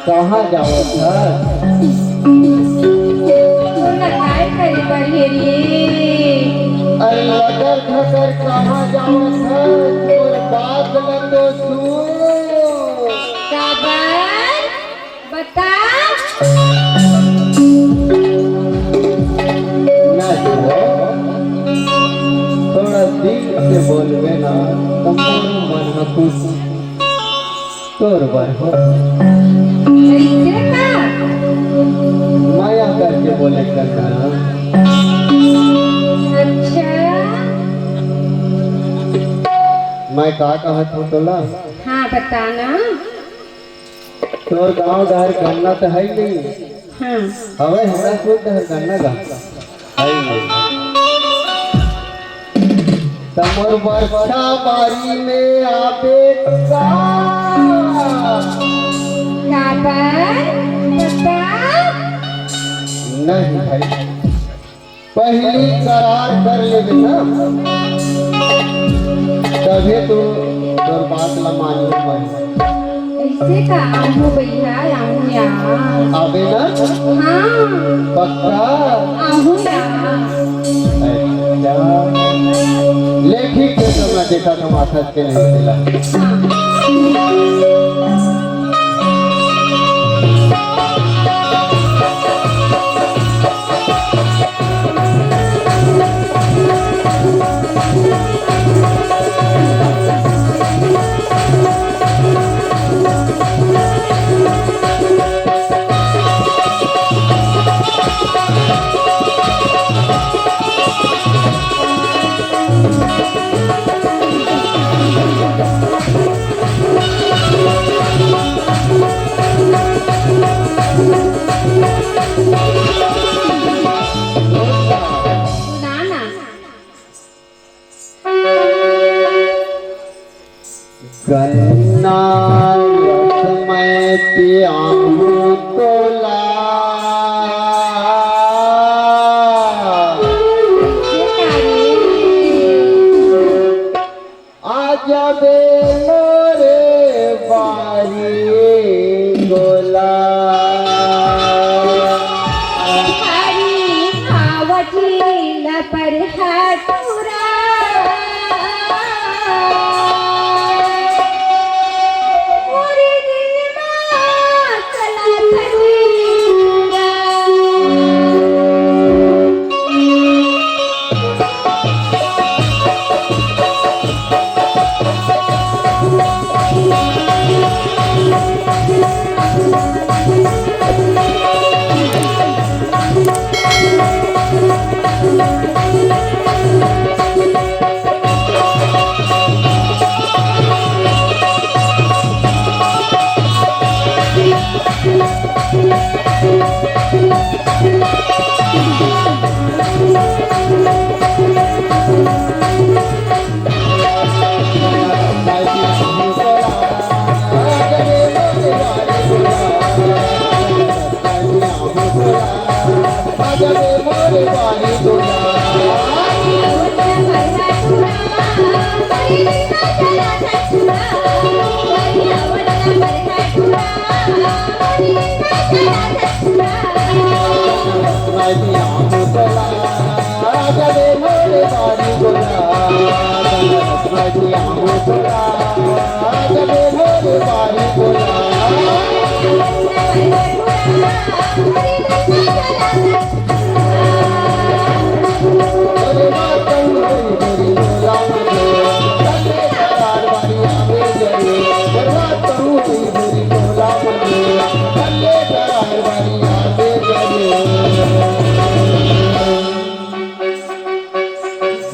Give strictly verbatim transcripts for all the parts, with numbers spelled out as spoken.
कहाँ जावत हस? तोला काय करे बर हे रे? अरे लगर घगर कहाँ जावत हस? मोर बात ल तो सुन। काबर? बता। नहीं हो, थोड़ा दिल से बोलबे ना, तो मोर मन ह खुश तोर बर हो। अइसे का? मया करके बोले करना। अच्छा। मैं का कहत हूँ तोला? हाँ, बता ना। तोर गाँव डहर गन्ना तो है नहीं। हाँ। हवे, हमरा कोई डहर गन्ना गा। है नहीं। त मोर बरसा बारी में आबे का? काबर? बता। नहीं भाई, पहली करार कर लेबे ना, तभे तो तोर बात ला मानहूँ मैं। अइसे का? आहूँ भैया, आहूँ यार। आबे ना? हाँ। पक्का? आहूँ यार। अच्छा। ले ठीक हे, तो मैं देखा था माथा के नहीं मिला। हाँ। गन्ना रस मैं पियाहूँ तोला। आ जाबे मोरे बारी गोला। हरी खावत लीला पर हटुरा। मोरे दिल मा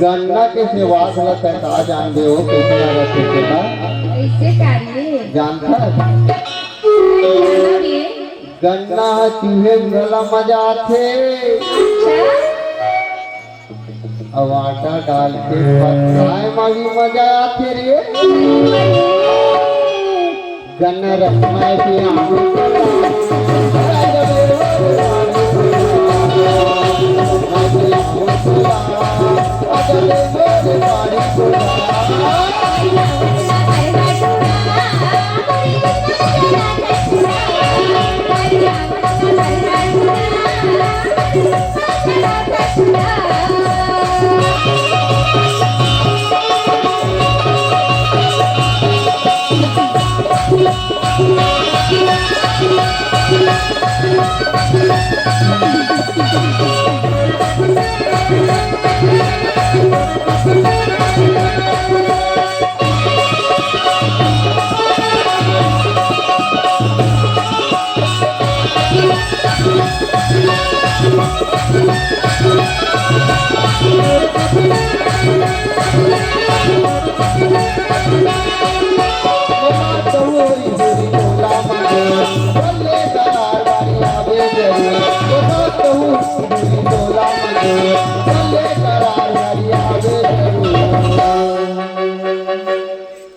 गन्ना के सेवास ल तैं का जानबे हो, कइसना रथे तेला? कइसे करिए? जानथस? नहीं जाना बे। गन्ना ह चूहे गला म जाथे। अच्छा। अउ आटा डाल के पकाए म भी मजा आथे रे। गन्ना रसना के आम।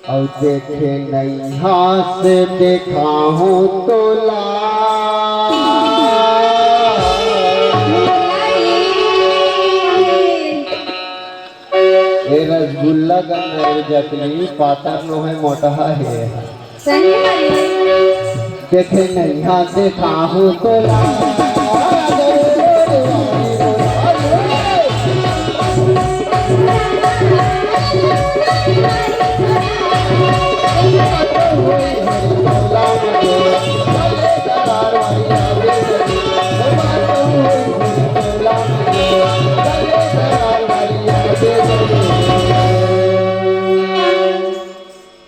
अउ देखे नैहा से देखाहूं तोला। ए रसगुल्ला गंदा ए जकली, पातर नोहे मोटहा हे। सही बात। देखे नैहा देखाहूं तोला।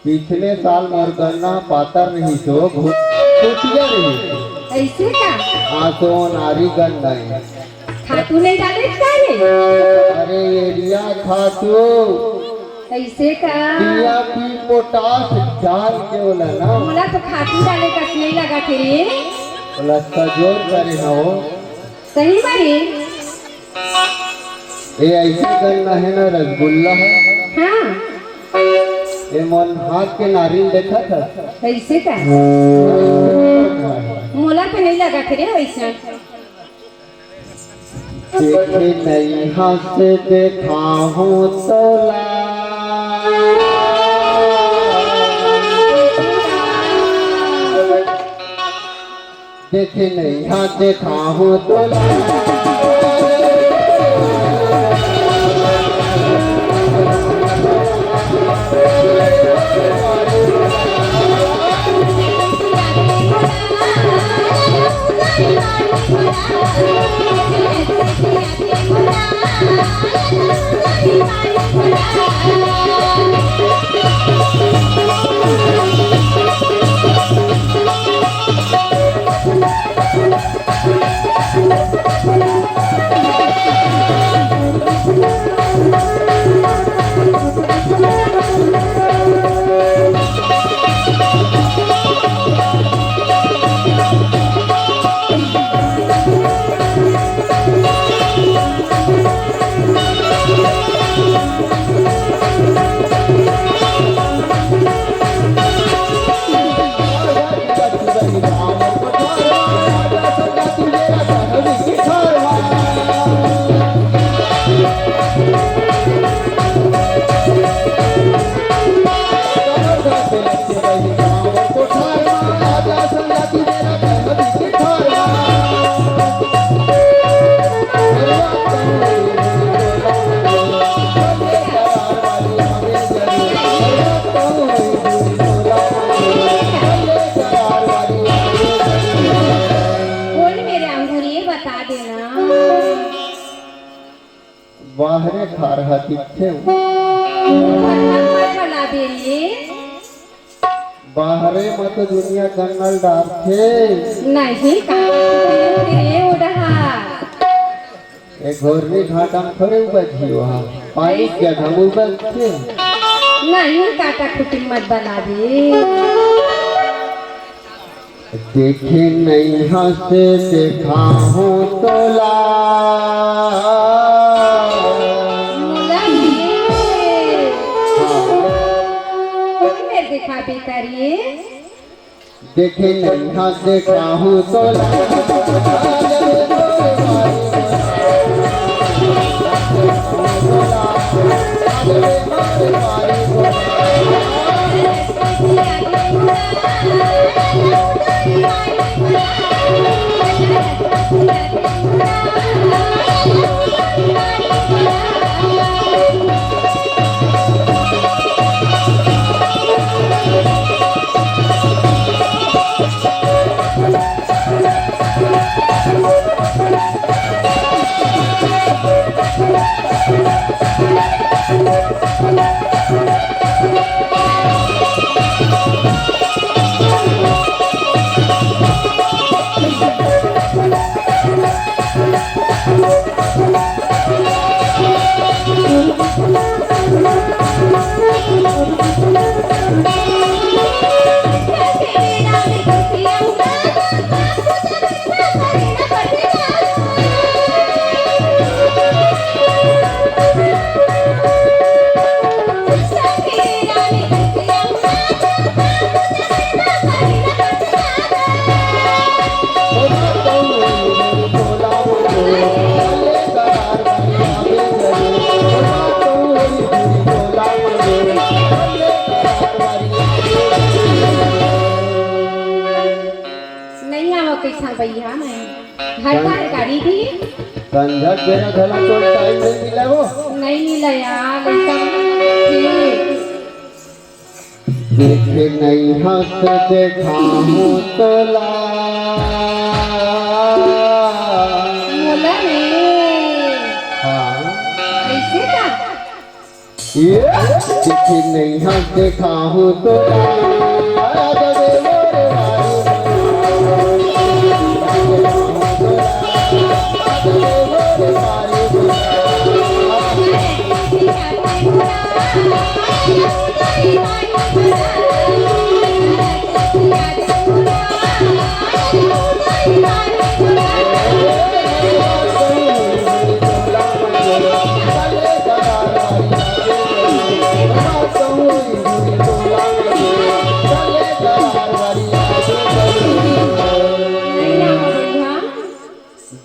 पिछले साल मोर गन्ना पातर रहिस हो, घु-, घुटिया रहिस। अइसे का? हाँ, तो नारी गन्ना हे। खातू नइ डाले का रे? अरे, यूरिया खातू। अइसे का? डीएपी पोटाश डाल के ओला ना। मोला तो खातू डाले कस नइ लगथे रे। ओला सजोर करे हव। सही बात हे। ए अइसे गन्ना हे ना रसगुल्ला हे। हाँ। ए मोर हाथ के नारियल देखत हस? अइसे का? मोला तो नइ लगथे रे वइसन। देखे नैहा से देखाहूं तोला। देखे नैहा देखाहूं तोला। बोल मेरे अंगूरी, बता देना। बाहरे खार हा दिखथे। बाहर मत बना दे रे। बाहरे म तो दुनिया गन्ना ल डारथे। नहीं, काटा खुटी म रे ओडहा। ए घोरनी घाटा म थोरे उपजही ओहा। पानी के जगह म उपजथे। नहीं, काटा खुटी मत बना दे। देखे नैहा से देखाहूं तोला। मोला ये। हाँ। कोन मेर देखाबे तरी? देखे नैहा देखाहूं तोला। वो कैसा भैया मैं घर पर गाड़ी थी। संझा के बेरा घला तो टाइम नहीं मिला वो। नहीं मिला यार, एकदम ठीक। देखे नहीं हंस देखाहूं तोला। बोला रे। हाँ। कैसे का? ये देखे नहीं हंस देखाहूं तोला।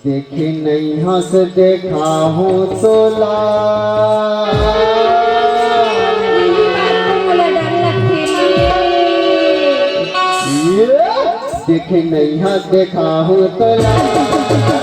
देखे नहीं हंस देखाहूं तोला। ये देखे नहीं हंस देखाहूं तोला।